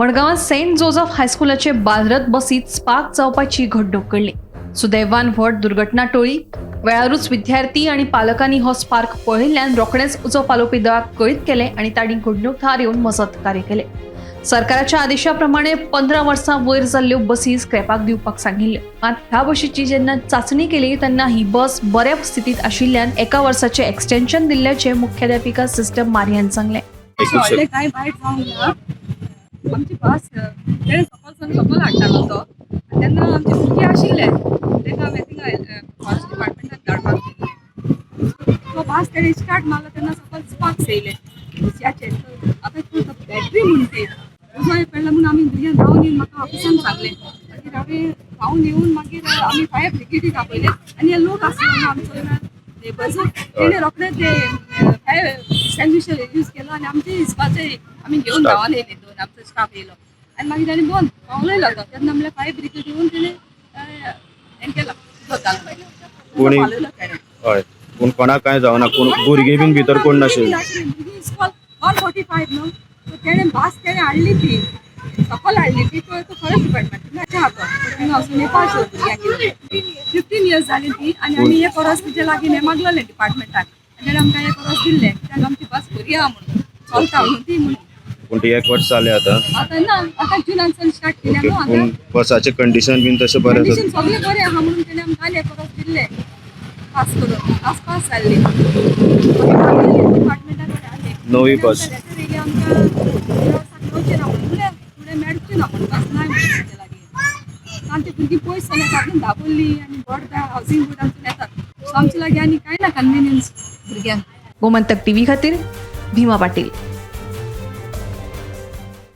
मडगांवां Saint Joseph हायस्कुलाचे बाजरत बसीत spark जावपाची घडणूक घडली. सुदैवान व्हड दुर्घटना टळ्ळी. वेळारूच विद्यार्थी आनी पालकांनी हो स्पार्क पळयल्ल्यान रोखडेंच उजो पालोवपी दळाक कळीत केलें आनी तांणी घडणूक थळार येवन मजत कार्य केलें. सरकाराच्या आदेशा प्रमाणे 15 वर्सां वयर जाल्ल्यो बसी स्क्रॅपाक दिवपाक सांगिल्ल्यो. मात ह्या बशीची जेन्ना चांचणी केली तेन्ना ही बस बऱ्या स्थितींत आशिल्ल्यान एका वर्साचें एक्सटेन्शन दिल्ल्याचें मुख्याध्यापिका सिस्टर मारियान सांगलें. व्हडलें कांय वायट जावंक ना. आमची बस तेणें सकल सावन सकल हाडटालो तो, तेन्ना आमचे भुरगीं आशिल्ले, ताका हांवें थिंगा फॉरेस्ट डिपार्टमेंटान धाडपाक दिल्लें. तो बस तेणें स्टार्ट मारलो तेन्ना सकल स्पार्क्स येयले दुसऱ्याचे. आतां बॅटरी म्हूण ती उजो पडला म्हूण आमी भुरग्यांक धांवन येवन म्हाका ऑफिसान सांगलें. मागीर हांवें धांवन येवन मागीर आमी फायर ब्रिगेडीक आपयलें आनी हे लोक आसलो न्हू आमचो नेबर्स, तेणे रोखडे ते फायर एक्सटिंग्विशर यूज केलो आनी आमचे हिसपाचे आमी घेवन धांवन येयले. दोन आमचो स्टाफ येयलो आनी मागीर ताणें बंद पावलयलो तो. तेन्ना म्हणल्यार फायर ब्रिगेड येवन तेणें हें केलो, उजो कोणी- पालयलो तेणें. हय, पूण कोणाक कांय जावना, कोण भुरगीं बीन भितर कोण नाशिल्लीं. भुरगीं इस्कॉल 145 न्हू, सो तेणें भास तेणें हाडली ती सकल हाडली ती. तो तो फॉरेस्ट डिपार्टमेंट आहा तो थिंगा वचून येवपा भुरग्यांक. 15 इयर्स जाली ती आनी आमी एक वरस तिचे लागीं हें मागलेलें डिपार्टमेंटाक आनी तेणें आमकां एक वरस दिल्लें, कित्याक आमची बस बरी आहा म्हणून, चलता म्हणून ती म्हणून. पूण ती एक वर्स जालें आतां. आतां ना, आतां जुनानसून स्टार्ट केल्या न्हू. पूण आतां बसाचें कंडिशन बीन तशें बरें आसा? कंडिशन सगळें बरें आहा म्हणून तेणें आमकां आनी एक वरस दिल्लें पास करून. आज पास जाल्ली डिपार्टमेंटान. नवी बस. लेटर येयली आमकां, येवचें ना म्हणून, फुडें फुडें मेळचें ना म्हणून, बस ना म्हणून तेंचे लागीं. आमची भुरगीं पयस जाल्यार येतात न्हू, दाबोल्ली आनी बोडदा हावजींग बोर्डांतून येतात, सो आमचे लागीं आनी कांय ना कन्विनियन्स भुरग्यांक. गोमंतक टीव्ही खातीर भीमा पाटील.